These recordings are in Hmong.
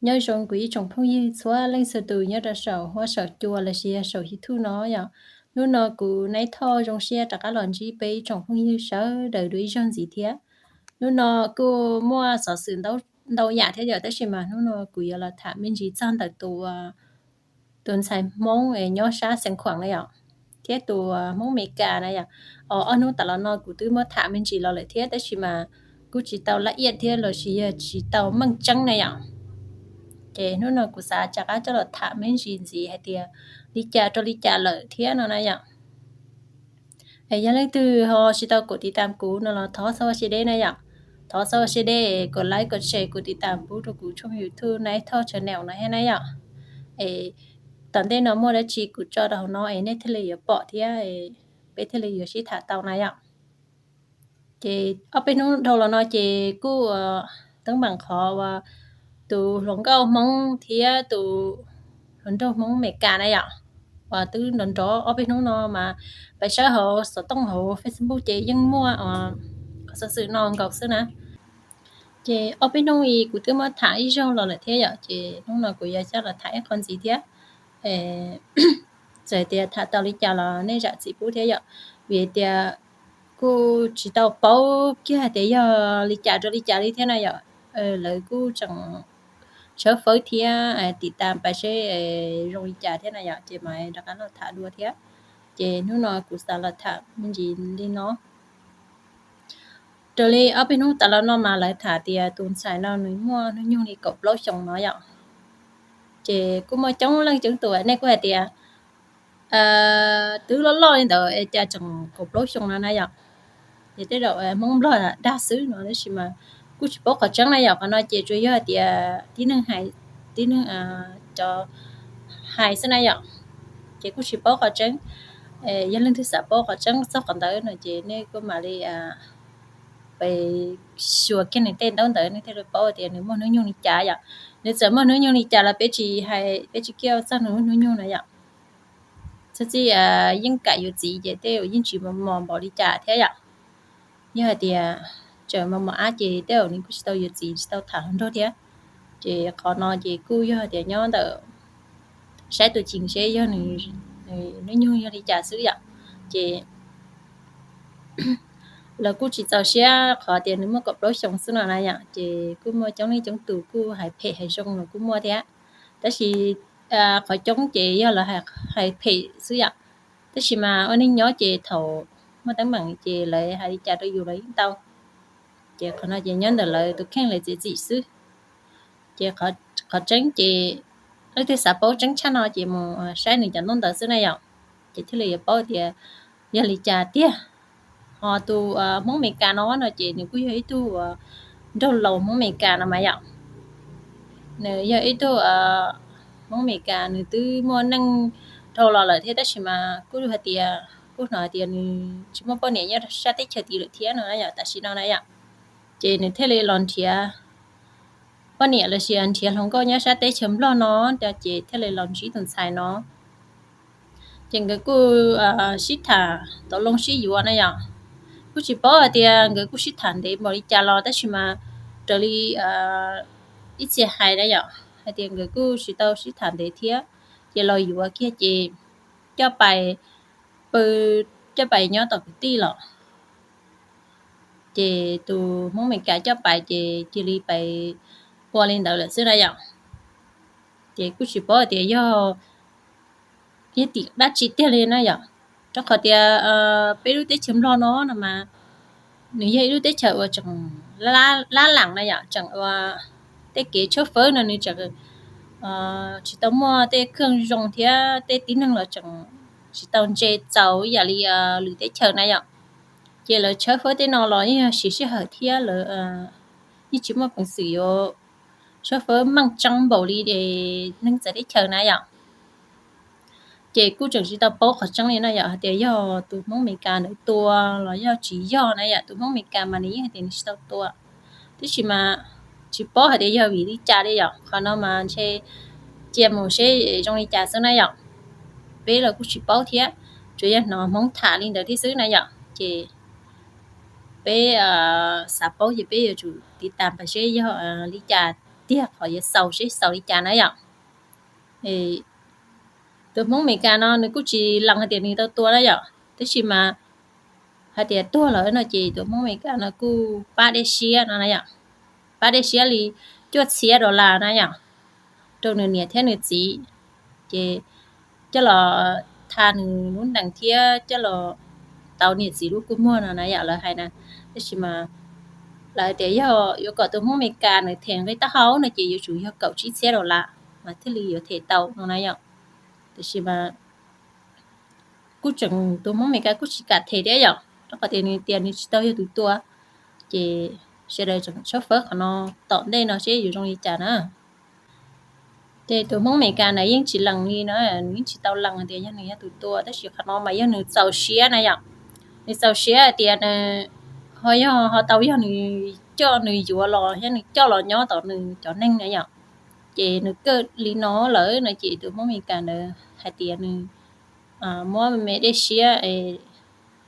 Nyob zoo kuv ib tsoom phooj ywg txhua leej txhua tus nyob rau saum huab saum cua los sis yog saum YouTube no yom. Hnub no kuv Nai Thoj zoo siab rov qab los ntsib peb ib tsoom phooj ywg sawv daws dua ib zaug ntxiv thiab. Hnub no kuj muaj xov xwm ntau yam thiab yom, tab sis mas hnub no kuv yuav los tham me ntsis txog ntawm tus tus ntxhais Hmoob nyob sab Xeev Khuam na yom, thiab tus Hmoob Meskas na yom. Ob hnub tas los no kuv twb muab tham me ntsis los lawm thiab, tab sis mas kuj tsis tau laj iaj thiab los sis yog tsis tau meej tseeb na yom. Ces hnub no kuv xav rov qab coj los tham me ntsis ntxiv hais tias li cas rau li cas lawm thiab no na yom. Yog leej twg ho tsis tau kom tiv tam kuv no los thov txhob ua siab deb na yom. Thov txhob ua siab deb kom like, kom share, kom tiv tam pub rau kuv tshooj YouTube Nai Thoj Channel no thiab na yom. Es tom ntej no muaj dab tsi kuv tso rau hauv no es nej thiaj li yuav pom thiab peb thiaj li yuav sib tham tau na yom. Ces ob peb hnub dhau los no ces kuj teeb meem qhov uas tus hluas nkauj Hmoob thiab tus hluas nraug Hmoob Meskas na yom, uas twb nrov nrov ob peb hnub no mas pais saib hauv xov tooj hauv Facebook ces yeej muaj qhov xov xwm no nkaus xwb na. Ces ob peb hnub i kuv twb muab tham ib zaug los lawm thiab yom, ces hnub no kuv yuav coj los tham ib qho ntxiv thiab. Txawm tias tham tau li cas los nej zam txim pub thiab yom, vim tias kuj tsis tau paub kiag hais tias yog li cas rau li cas li thiab na yom. Lawv kuj tseem tshawb fawb thiab tiv tam pais seb zoo li cas thiab na yom, ces mam rov qab los tham dua thiab. Ces hnub no kuv xav los tham me ntsis li no. Raws li ob peb hnub tas los no mas lawv tham tias tus ntxhais no nws muaj hnub nyoog li kaum plaub xyoos no yom. Ces kuj muaj coob leej coob tus nej kuj hais tias twb loj loj li ntawd es cas tseem kaum plaub xyoo no na yom. Ces tej zaum Hmoob Nplog dag xwb no tab sis mas kuj tsis paub qhov tseeb na yom. Qhov no ces tsuas yog tias tib neeg hais, tib neeg cov hais xwb na yom. Ces kuj tsis paub qhov tseeb. Yog leej twg xav paub qhov tseeb txog qhov ntawd no ces nej kuj mam li pais xyuas kiag nws tej ntaub ntawv nej thiaj li paub tias nws muaj hnub nyoog li cas yom. Nws txawm muaj hnub nyoog li cas los peb tsis hais, peb tsis kiaj txog nws hnub nyoog na yom. Txhob txij yeej kam yuav txiv ces tej zaum yeej tsis mos mos npaum li cas thiab yom. Yog hais tias tseem mos mos ab ces tej zaum nws kuj tsis tau yuav txiv tsis tau tham hluas nraug thiab. Ces qhov no ces kuj yog hais tias nyob ntawm saib tus cees seb yog nws hnub nyoog yog li cas xwb yom. Ces lawv kuj tsis txaus siab qhov tias nws muaj kaum plaub xyoo xwb no na yom, ces kuj muaj coob leej coob tus kuj hais phem hais zoo los kuj muaj thiab. Tab sis qhov coob ces yog lawv hais phem xwb yom. Tab sis mas ua neej nyob ces thaum muaj teeb meem ces lawv hais li cas rau yus los yeej tau. Ces qhov no ces nyob ntawm lawv tus kheej lawv txiav txim xwb. Ces qhov tseeb ces leej twg xav paub tseeb tshaj no ces mus saib nws cov ntaub ntawv xwb na yom, ces thiaj li yuav paub tias yog li cas tiag. Ho tus Hmoob Meskas no no ces nws kuj yog ib tug nraug laus Hmoob Meskas no mas yom. Nws yog ib tug Hmoob Meskas nws twb muaj neej dhau los lawm thiab tab sis mas kuj hais tias kuj hnov hais tias nws tsis muaj poj niam nyob sab teb chaws tid lawm thiab no yom, tam sim no na yom. Ces nws thiaj li los nrhiav poj niam los sis nrhiav hluas nkauj nyob sab teb chaws Nplog no, ces thiaj li los ntsib tus ntxhais no. Ces nkawd kuj sib tham tau loo sib yuav na yom. Kuj tsis paub hais tias nkawd kuj sib tham ntev npaum li cas los tab sis mas raws li ib txhia hais na yom, hais tias nkawd kuj tsis tau sib tham ntev thiab, ces los yuav kiag ces coj pais pw, coj pais nyob tom kwv tij los. Ces tus Hmoob Meskas coj pais ces cia li pais ua li ntawd lawm xwb na yom. Ces kuj tsis paub tias yog, yog tim dab tsi tiag li na yom, rau qhov tias peb lub teb chaws Nplog no no mas nws yog ib lub teb chaws uas tseem lab lam na yom, tseem ua tej kev tshawb fawb no nws tseem tsis tau muaj tej khoom zoo thiab tej tib neeg los tseem tsis tau ntse txaus ib yam li lwm teb chaws na yom. Ces lawv tshawb fawb tej no los yeej yog siv sij hawm thiab lawv yeej tsis muaj peev xwm yuav tshawb fawb meej tseeb npaum li neeg txawv teb chaws na yom. Ces kuj tseem tsis tau paub qhov tseeb li na yom, hais tias yog tus Hmoob Meskas ntawd tua los yog tsis yog na yom. Tus Hmoob Meskas mas nws yeej hais tias nws tsis tau tua, tab sis mas tsis paub hais tias yog vim li cas li yom. Qhov no mas ntshe cia mus seb zoo li cas xwb na yom. Peb los kuj tsis paub thiab, tsuas yog hnov Hmoob tham li ntawd thiab xwb na yom. Ces peb xav paub ces peb yuav tsum tiv tas pais seb yog li cas tiag qhov yuav xaus seb xaus li cas na yom. Tus Hmoob Amelikas no nws kuj tsis lees hais tias nws tau tua na yom, tab sis mas hais tias tuag lawm no ces tus Hmoob Amelikas no kuj pab dej siab no na yom, pab dej siab li cuaj txhiab dollar na yom, rau nws niam thiab nws txiv, ces coj los tha nws lub ntees thiab coj los tau niam txiv lub kua muag no na yom, lawv hais na. Tab sis mas lawv tias yog yuav kom tus Hmoob Amelikas nws them nqi taub hau no ces yuav tsum yog kaum tsib txhiab dollar mas thiaj li yuav them tau no na yom. Tab sis mas kuj tseem, tus Hmoob Amelikas kuj tsis kam them thiab yom, rau qhov tias nws tias nws tsis tau yog tus tua. Ces sawv daws tseem tshawb fawb qhov no tom ntej no seb yuav zoo li cas na. Ces tus Hmoob Amelikas ntawd yeej tsis lees li no, nws yeej tsis tau lees tias yog nws yog tus tua, tab sis qhov no mas yog nws txaus siab na yom. Nws txaus siab hais tias nws ho yog ho tau yog nws coj nws yuav los yog nws coj los nyob tom nws cov neeg na yom. Ces nws kawm li no lawm no ces tus Hmoob Amelikas ntawd hais tias nws muab me dej siab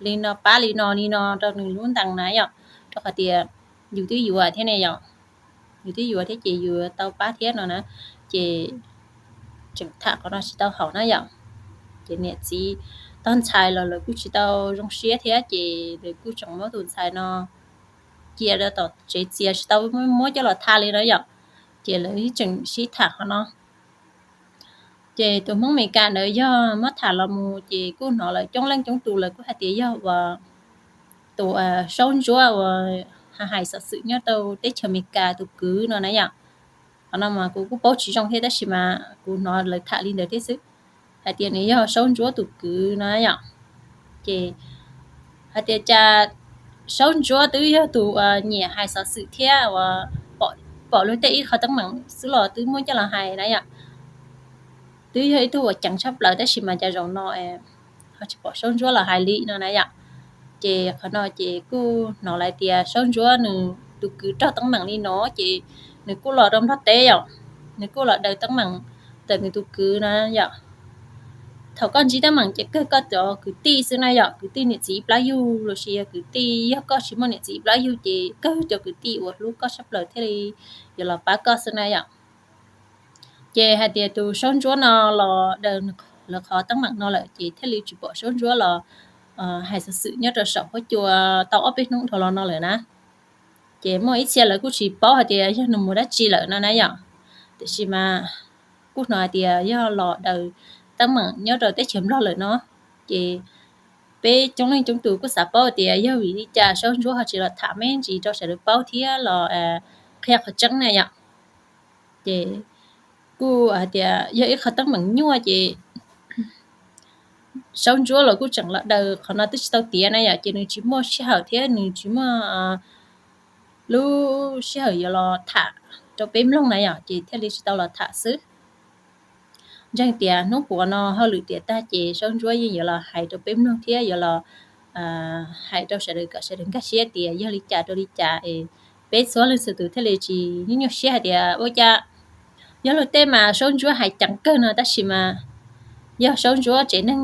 li no pab li no li no rau nws lub ntees na yom, rau qhov tias yus twb yuav thiab ne yom, yus twb yuav thiab ces yuav tau pab thiab no na. Ces tseem tham qhov no tsis tau haum na yom. Ces niam txiv tog ntxhais los lawv kuj tsis tau zoo siab thiab ces lawv kuj tseem muab tus ntxhais no cia rau tom tsev txias tsis tau muab coj los tha li na yom. Ces lawv tseem sib tham qhov no. Ces tus Hmoob Amelikas ntawd yog muab tham los mus ces kuj hnov lawv coob leej coob tus lawv kuj hais tias yog uas tus Saub Ntsuab uas hais xov xwm nyob rau teb chaws Amelikas tus kwv no na yom. Qhov no mas kuv kuj paub tsis zoo thiab tab sis mas kuv hnov lawv tham li ntawd thiab xwb, hais tias nws yog Saub Ntsuab tus kwv no yom. Ces hais tias cas Saub Ntsuab twb yog tus nyiam hais xov xwm thiab uas pom luag tej ib qho teeb meem xwb los twb muab coj los hais na yom. Twb yog ib tug uas ceev tshaj plaws tab sis mas cas zaum no ho tsis pom Saub Ntsuab los hais li no na yom. Ces qhov no ces kuj hnov lawv tias Saub Ntsuab nws tus kwv raug teeb meem li no ces nws kuj los rau Nplog teb yom, nws kuj los daws teeb meem ntawm nws tus kwv no yom. Thaum koj ntsib teeb meem ces kawg koj cov kwv tij xwb na yom, kwv tij niam txiv ib plab yug los sis yog kwv tij, yog koj tsis muaj niam txiv ib plab yug ces kawg cov kwv tij uas hlub koj tshaj plaws thiaj li yuav los pab koj xwb na yom. Ces hais tias tus Saub Ntsuab no los daws lawv qhov teeb meem no lawm ces thiaj li tsis pom Saub Ntsuab los hais xov xwm nyob rau saum huab cua tau ob peb hnub dhau los no lawm na. Ces muaj ib txhia lawv kuj tsis paub hais tias yog nws mus dab tsi lawm no na yom. Tiam sis mas kuj hnov hais tias yog los daws teeb meem nyob rau teb chaws Nplog lawm no. Ces peb coob leej coob tus kuj xav paub tias yog vim li cas Saub Ntsuab ho tsis los tham me ntsis rau sawv daws paub thiab los qhia qhov tseeb na yom. Ces kuj hais tias yog ib qho teeb meem nyuaj ces Saub Ntsuab los kuj tseem los daws qhov no twb tsis tau tiav na yom, ces nws tsis muaj sij hawm thiab nws tsis muaj lub sij hawm yuav los tham rau peb mloog na yom, ces thiaj li tsis tau los tham xwb. Ntseeg tias hnub puav no hauj lwm tiav tag ces Saub Ntsuab yeej yuav los hais rau peb mloog thiab yuav los hais rau sawv daws kom sawv daws nkag siab tias yog li cas rau li cas es peb txhua leej txhua tus thiaj li tsis nyuaj nyuaj siab hais tias ua cas yog luag tej mas Saub Ntsuab hais ceev kawg no tab sis mas yog Saub Ntsuab tsev neeg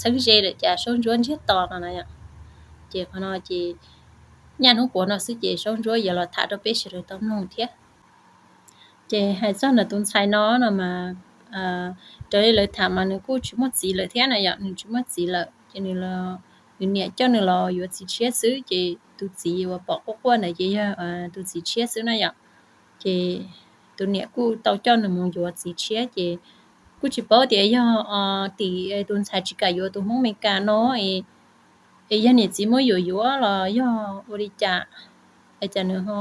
txheeb ze lawm cas Saub Ntsuab ntsiag to no na. Ces qhov no ces nyaj hnub puav no xwb ces Saub Ntsuab yuav los tham rau peb sawv daws tau mloog thiab. Ces hais txog ntawm tus ntxhais no no mas raws li lawv tham mas nws kuj tsis muaj txiv lawm thiab na yom, nws tsis muaj txiv lawm ces nws niam coj nws los yuav txiv tshiab xwb ces tus txiv uas pom quaj quaj ntawd ces yog tus txiv tshiab xwb na yom. Ces tus niam kuj tau coj nws mus yuav txiv tshiab ces kuj tsis paub tias yog tim tus ntxhais tsis kam yuav tus Hmoob Meskas no es yog niam txiv muab yuam yuav los yog ua li cas es cas nws ho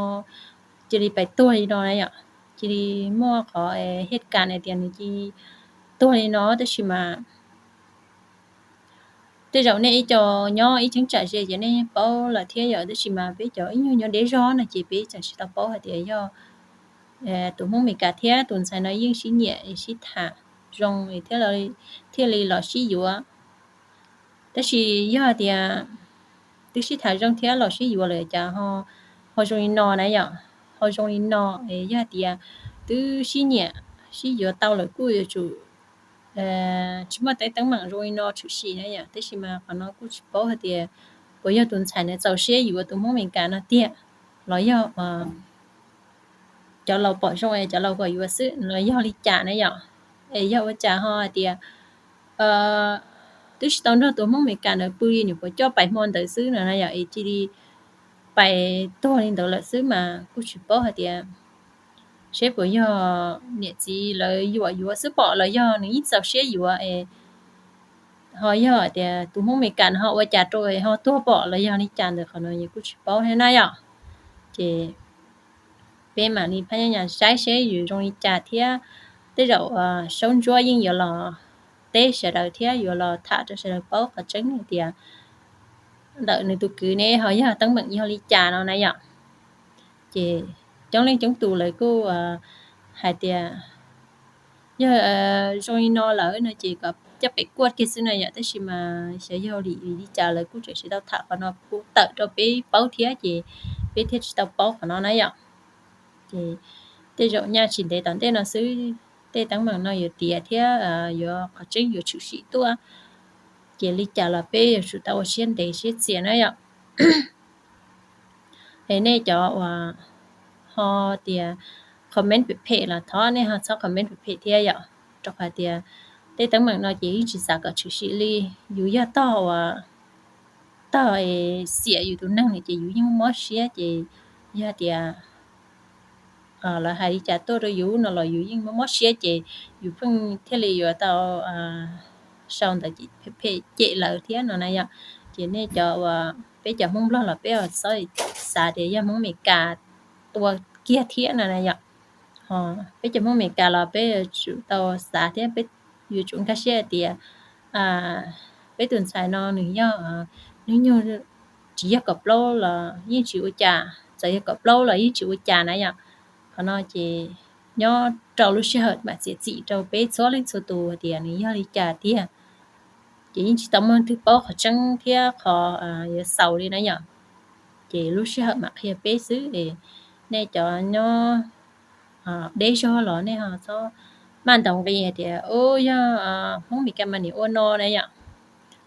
cia li pais tuag li no na yom. Cia li muaj qhov hej kas hais tias nws cia li tuag li no tab sis mas tej zaum nej ib co nyob ib cheeb tsam ze ces nej yeej paub lawm thiab yom, tab sis mas peb cov ib nyuag nyob deb zog no ces peb tseem tsis tau paub hais tias yog tus Hmoob Meskas thiab tus ntxhais no yeej sib nyiam sib tham zoo thiaj li los sib yuav. Tab sis yog tias twb sib tham zoo thiab los sib yuav lawm cas ho zoo li no na yom, ho zoo li no. Yog tias twb sib nyiam sib yuav tau lawm kuj yuav tsum tsis muaj teeb teeb meem zoo li no tshwm sim na yom, tab sis mas qhov no kuj tsis paub hais tias puas yog tus ntxhais ntawd txaus siab yuav tus Hmoob Meskas no tiag los yog cov laus pom zoo es cov laus kom yuav xwb los yog li cas na yom. Es yog ua cas ho hais tias twb tsis tau nrog tus Hmoob Amelikas ntawd pw li nyuam qhuav coj pais hmo ntawd xwb no na yom, es cia li pais tuag li ntawd lawm xwb mas kuj tsis paub hais tias seb puas yog niam txiv lawv yuam yuav xwb pom los yog nws yeej txaus siab yuav es ho yog hais tias tus Hmoob Amelikas ho ua cas rau ho tuag pom los yog li cas ntawd, qhov no yus kuj tsis paub thiab na yom. Ces peb mam li phab nyas saib seb yus zoo li cas thiab tej zaum Saub Ntsuab yeej yuav los teb sawv daws thiab yuav los tham rau sawv daws paub qhov tseeb hais tias ntawm nws tus kwv ne ho yog teeb meem yog li cas no na yom. Ces coob leej coob tus lawv kuj hais tias yog zoo li no lawm no ces kom coj pem kuaj kiag xwb na yom, tab sis mas xyov yog li cas lawv kuj tseem tsis tau tham qhov no kuj tawm rau peb paub thiab ces peb thiaj tsis tau paub qhov no na yom. Ces tej zaum nyaj tsis ntev tom ntej no xwb tej teeb meem no yuav tiav thiab yuav qhov tseeb yuav tshwm sim tuaj, ces li cas los peb yuav tsum tau ua siab ntev siab txias na yom. Es nej cov uas ho tias comment phem phem los thov nej ho txhob comment phem phem thiab yom, rau qhov tias tej teeb meem no ces yeej tsis xav kom tshwm sim li. Yus yog tog uas tog xiam yus tus neeg no ces yus yeej mob siab, ces yog tias lawv hais li cas tuaj rau yus no los yus yeej mob mob siab ces yus pheej thiaj li yuav tau sau ntawd phem phem cem lawv thiab no na yom. Ces nej cov uas peb cov Hmoob Nplog los peb txhob xav tias yog Hmoob Amelikas tua kiag thiab no na yom. Peb cov Hmoob Amelikas los peb yuav tsum tau xav thiab peb yuav tsum nkag siab hais tias peb tus ntxhais no nws yog hnub nyoog tsis yog kaum plaub los yeej tsis ua cas, txawm yog kaum plaub los yeej tsis ua cas na yom. Qhov no ces nyob rau lub sij hawm mam txiav txim rau peb txhua leej txhua tus hais tias nws yog li cas tiag. Ces yeej tsis tau muaj leej twg paub qhov tseeb thiab qhov yuav xaus li na yom. Ces lub sij hawm mam qhia peb xwb es nej cov nyob deb zog los nej ho txhob maj ntaus nqi hais tias u yog Hmoob Meskas mas niam ua no na yom,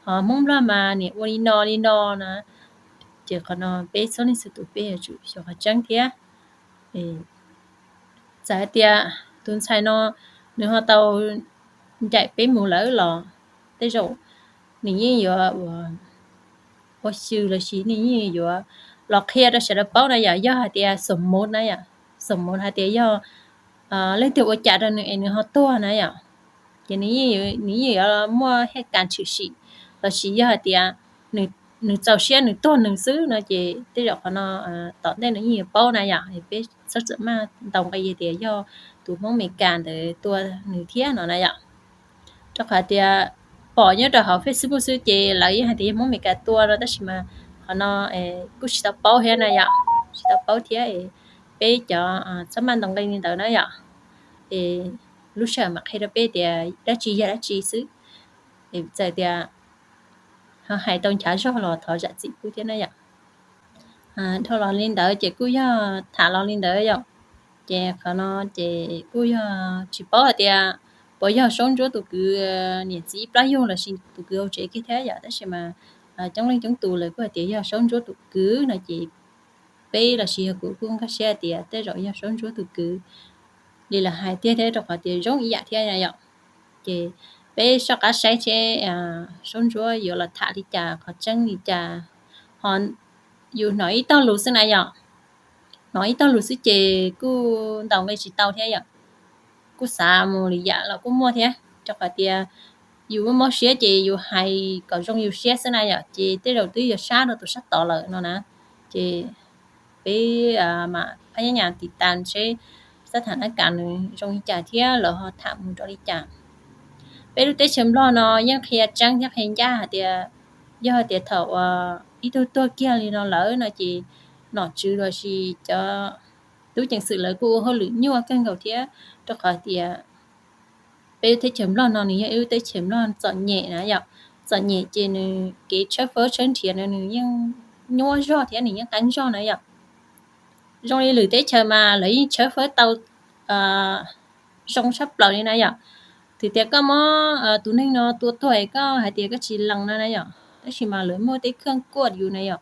ho Hmoob Nplog mas niam ua li no li no na. Ces qhov no peb txhua leej txhua tus peb yuav tsum xyuas qhov tseeb thiab. Txawm hais tias tus ntxhais no nws ho tau ncaim peb mus lawm los tej zaum nws yeej yuav ua xyw los sis nws yeej yuav los qhia rau sawv daws paub na yom. Yog hais tias xom mov na yom, xom mov hais tias yog leej twg ua cas rau nws es nws ho tuag na yom, ces nws yeej yuav muaj hej kas tshwm sim, los sis yog hais tias nws txaus siab nws tuag nws xwb no ces tej zaum qhov no tom ntej nws yeej yuav paub na yom. Peb txhob txawm maj ntaus nqi tias yog tus Hmoob Meskas ntawd tua nws thiab no na yom. Rau qhov tias pom nyob rau hauv Facebook xwb ces lawv yeej hais tias yog Hmoob Meskas tua no, tab sis mas qhov no kuj tsis tau paub thiab na yom, tsis tau paub thiab. Peb cov txhob maj ntaus nqi li ntawd na yom. Es lub sij hawm mam qhia rau peb tias dab tsi yog dab tsi xwb. Txawm tias ho hais tau nchav zog los thov zam txim kuj thiab na yom. Dhau los li ntawd ces kuj yog tham los li ntawd yom. Ces qhov no ces kuj yog tsis paub hais tias puas yog Saub Ntsuab tus kwv niam txiv plab yug los sis tus kwv hauv tsev kiag thiab yom, tab sis mas coob leej coob tus lawv kuj hais tias yog Saub Ntsuab tus kwv no ces peb los sis yog kuv kuj nkag siab hais tias tej zaum yog Saub Ntsuab tus kwv li lawv hais tiag thiab, rau qhov tias zoo ib yam thiab yom. Ces peb soj qab saib seb Saub Ntsuab yuav los tham li cas, qhov tseeb li cas. Ho yus hnov ib tog lus xwb na yom, hnov ib tog lus xwb ces kuj ntaus nqi tsis tau thiab yom. Kuj xav mus lwm yam los kuj muaj thiab, rau qhov tias yus muaj mob siab ces yus hais kom zoo yus siab xwb na yom, ces tej zaum twb yuav sab rau tus sab tod lawm no na. Ces peb mam phab nyab nyas tiv tas seb sab tham nab kas nws zoo li cas thiab lawv ho tham mus rau li cas. Peb lub teb chaws Nplog no yeej qhia tseeb thiab qhia ncaj hais tias yog tias thaum uas ib tug tuag kiag li no lawm no ces nom tswv los sis cov tub ceev xwm lawv kuj ua hauj lwm nyuaj kawg nkaus thiab, rau qhov tias peb lub teb chaws Nplog no nws yog ib lub teb chaws Nplog txom nyem na yom. Txom nyem ces nws kev tshawb fawb tshawb nrhiav no nws yeej nyuaj zog thiab nws yeej qeeb zog na yom. Zoo li lwm teb chaws mas lawv yeej tshawb fawb tau zoo tshaj plaws li na yom. Twb tias koj muab tus neeg no tua tuag es koj hais tias koj tsis lees no na yom, tab sis mas lawv muaj tej khoom kuaj yus na yom,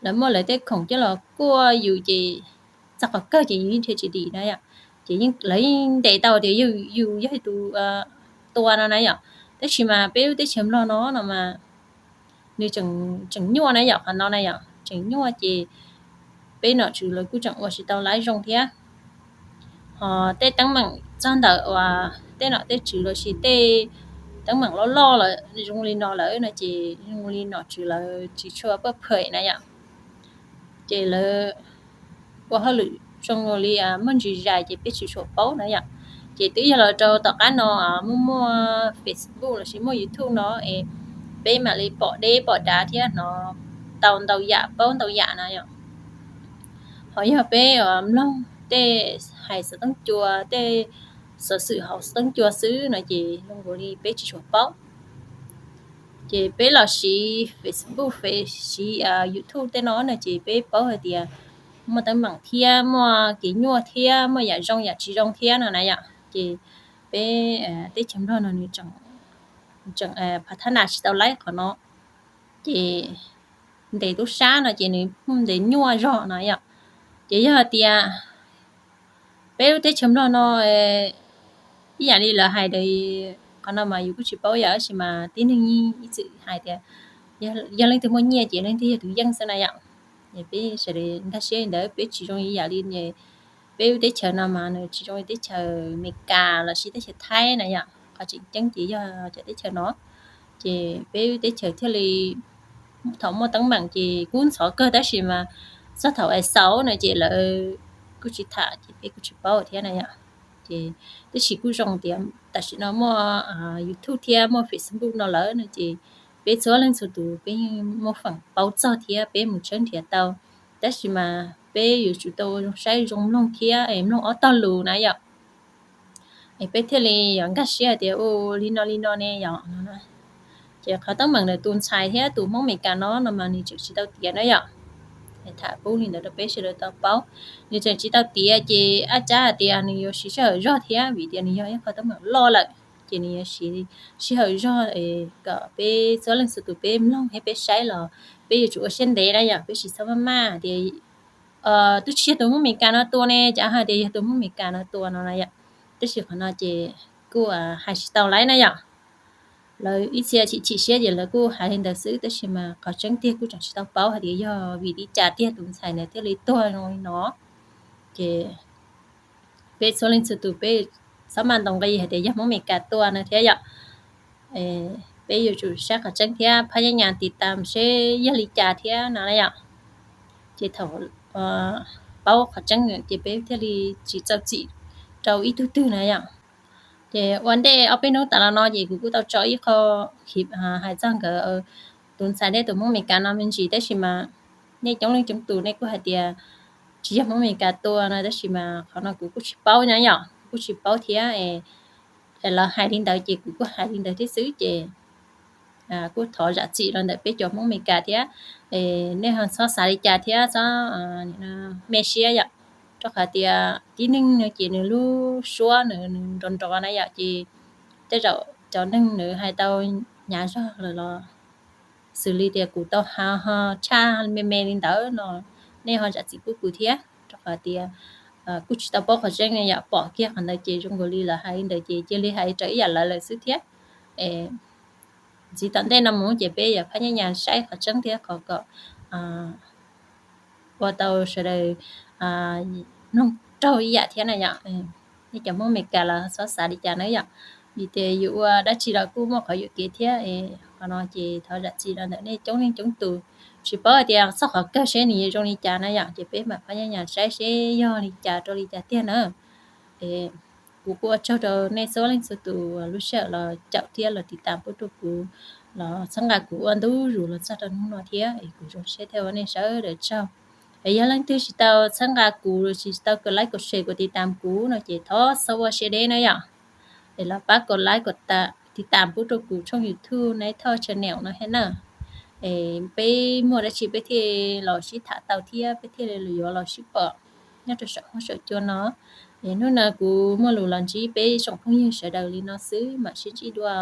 lawv muaj lawv tej khoom coj los kuaj yus ces txog qhov kawg ces yus yeej dhia tsis dim na yom. Ces lawv yeej ntes tau tias yus yog tus tua no na yom. Tab sis mas peb lub teb chaws Nplog no no mas nws tseem nyuaj na yom, qhov no na yom, tseem nyuaj ces peb nom tswv lawv kuj tseem ua tsis tau laib zoo thiab. Ho tej teeb meem txog ntawm uas tej nom tej tswv los sis tej teeb meem loj loj lawm zoo li no lawm no ces zoo li nom tswv lawv tsis tshua pab phem na yom. Ces lawv ua hauj lwm zoo li muaj ntsis zais ces peb tsis tshua paub na yom. Ces twb yog los rau tom qab no muaj muaj Facebook los sis muaj YouTube no es peb mam li pom deb pom dav thiab hnov tau ntau yam paub ntau yam na yom. Ho yog peb mloog tej hais xov tooj cua, tej xov xwm hauv xov tooj cua xwb no ces zoo nkaus li peb tsis tshua paub. Ces peb los siv Facebook, siv YouTube tej no no ces peb paub hais tias muaj teeb meem thiab muaj kev nyuaj thiab muaj yam zoo yam tsis zoo thiab no na yom. Ces peb teb chaws Nplog no nws tseem phav thab nas tsis tau laib qhov no ces ntes tub sab no ces nws ntes nyuaj zog no yom. Ces yog hais tias peb lub teb chaws Nplog no ib yam li lawv hais, qhov no mas yus kuj tsis paub yom, tab sis mas tib neeg ib txwm hais tias yog leej twg muaj nyiaj ces leej twg yog tus yeej xwb na yom. Peb sawv daws nkag siab li ntawd, peb tsis zoo ib yam li peb lub teb chaws no mas nws tsis zoo li teb chaws Amelikas los sis teb chaws Thaib na yom. Qhov tseem ceeb ces yog cov teb chaws no ces peb lub teb chaws thiaj li thaum muaj teeb meem ces kub ntxhov kawg, tab sis mas txog thaum es xaus no ces lawv kuj tsis tham ces peb kuj tsis paub thiab na yom. Ces tab sis kuj zoo tias tam sim no muaj YouTube thiab muaj Facebook no lawm no ces peb txhua leej txhua tus peb muaj feem paub txog thiab peb mus tshawb nrhiav tau. Tab sis mas peb yuav tsum tau zoo saib zoo mloog thiab es mloog ob tog lus na yom. Es peb thiaj li yuav nkag siab hais tias ua li no li no ne yom no. Ces qhov teeb meem ntawm tus ntxhais thiab tus Hmoob Amelikas no no mas nws tseem tsis tau tiav na yom. Tham pub li ntawd rau peb sawv daws tau paub. Nws tseem tsis tau tiav ces ab tsab hais tias nws yuav siv sij hawm zog thiab vim tias nws yog ib qho teeb meem loj lawm ces nws yuav siv sij hawm zog kom peb txhua leej txhua tus peb mloog thiab peb saib los peb yuav tsum ua siab ntev na yom, peb tsis txhob maj maj tias twb tsis yog tus Hmoob Amelikas no tua ne, cas hais tias yog tus Hmoob Amelikas no tua no na yom. Tab sis qhov no ces kuj hais tsis tau laib na yom. Lawv ib txhia chim chim siab ces lawv kuj hais li ntawd xwb, tab sis mas qhov tseeb tiag kuj tseem tsis tau paub hais tias yog vim li cas tiag tus ntxhais ntawd thiaj li tuag zoo li no. Ces peb txhua leej txhua tus peb txhob maj ntaus nqi hais tias yog Hmoob Amelikas tua no thiab yom. Peb yuav tsum saib qhov tseeb thiab phab nyab nyas tiv tam seb yog li cas thiab no na yom. Ces thaum paub qhov tseeb ces peb thiaj li tsis txaus txim rau ib tug twg na yom. Ces ua ntej ob peb hnub tas los no ces kuv kuj tau tso ib qho hais txog nkawd tus ntxhais thiab tus Hmoob Amelikas no me ntsis, tab sis mas nej coob leej coob tus nej kuj hais tias tsis yog Hmoob Amelikas tua no, tab sis mas qhov no kuv kuj tsis paub na yom, kuv kuj tsis paub thiab. Lawv hais li ntawd ces kuv kuj hais li ntawd thiab xwb ces kuj thov zam txim rau ntawm peb cov Hmoob Amelikas thiab. Nej ho txhob xav li cas thiab txhob me siab yom, rau qhov tias tib neeg no ces nws lub suab nws nrov nrov na yom, ces tej zaum cov neeg nws hais tau hnyav zog lawm los xws li tias kuv tau hais ho tshaj me me li ntawd no, nej ho zam txim pub kuv thiab, rau qhov tias kuj tsis tau paub qhov tseeb yom, pom kiag qhov ntawd ces zoo nkaus li lawv hais li ntawd ces cia li hais raws ib yam lawv lawm xwb thiab. Ntxiv tom ntej no mus ces peb yuav phab nyab nyas saib qhov tseeb thiab qhov kom ua tau sawv daws mloog raug ib yam thiab na yom. Nej cov Hmoob Amelikas los txhob xav li cas na yom, vim tias yus ua dab tsi los kuj muaj qhov yuam kev thiab. Qhov no ces thov zam txim rau ntawm nej coob leej coob tus. Tsis paub hais tias txog qhov kawg seb nws yuav zoo li cas na yom, ces peb mam phab nyab nyas saib seb yog li cas rau li cas tiag na. Kuv kuj ua tsaug rau nej txhua leej txhua tus lub sij hawm los caum thiab los tiv tam pub rau kuv, los txhawb nqa kuv ua ntu zus los txog rau hnub no thiab, es kuv zoo siab thiab ua nej sawv daws tsaug. Es yog leej twg tsis tau txhawb nqa kuv los tsis tau kov like kov share kov tiv tam kuv no ces thov txhob ua siab deb na yom. Es los pab kov like kov tiv tam pub rau kuv tshooj YouTube Nai Thoj Channel no thiab na. Es peb muaj dab tsi peb thiaj los sib tham tau thiab peb thiaj li yuav los sib pom nyob rau saum huab saum cua no. Es hnub no kuv muaj lus los ntsib peb tsoom phooj ywg sawv daws li no xwb, mam sib ntsib dua.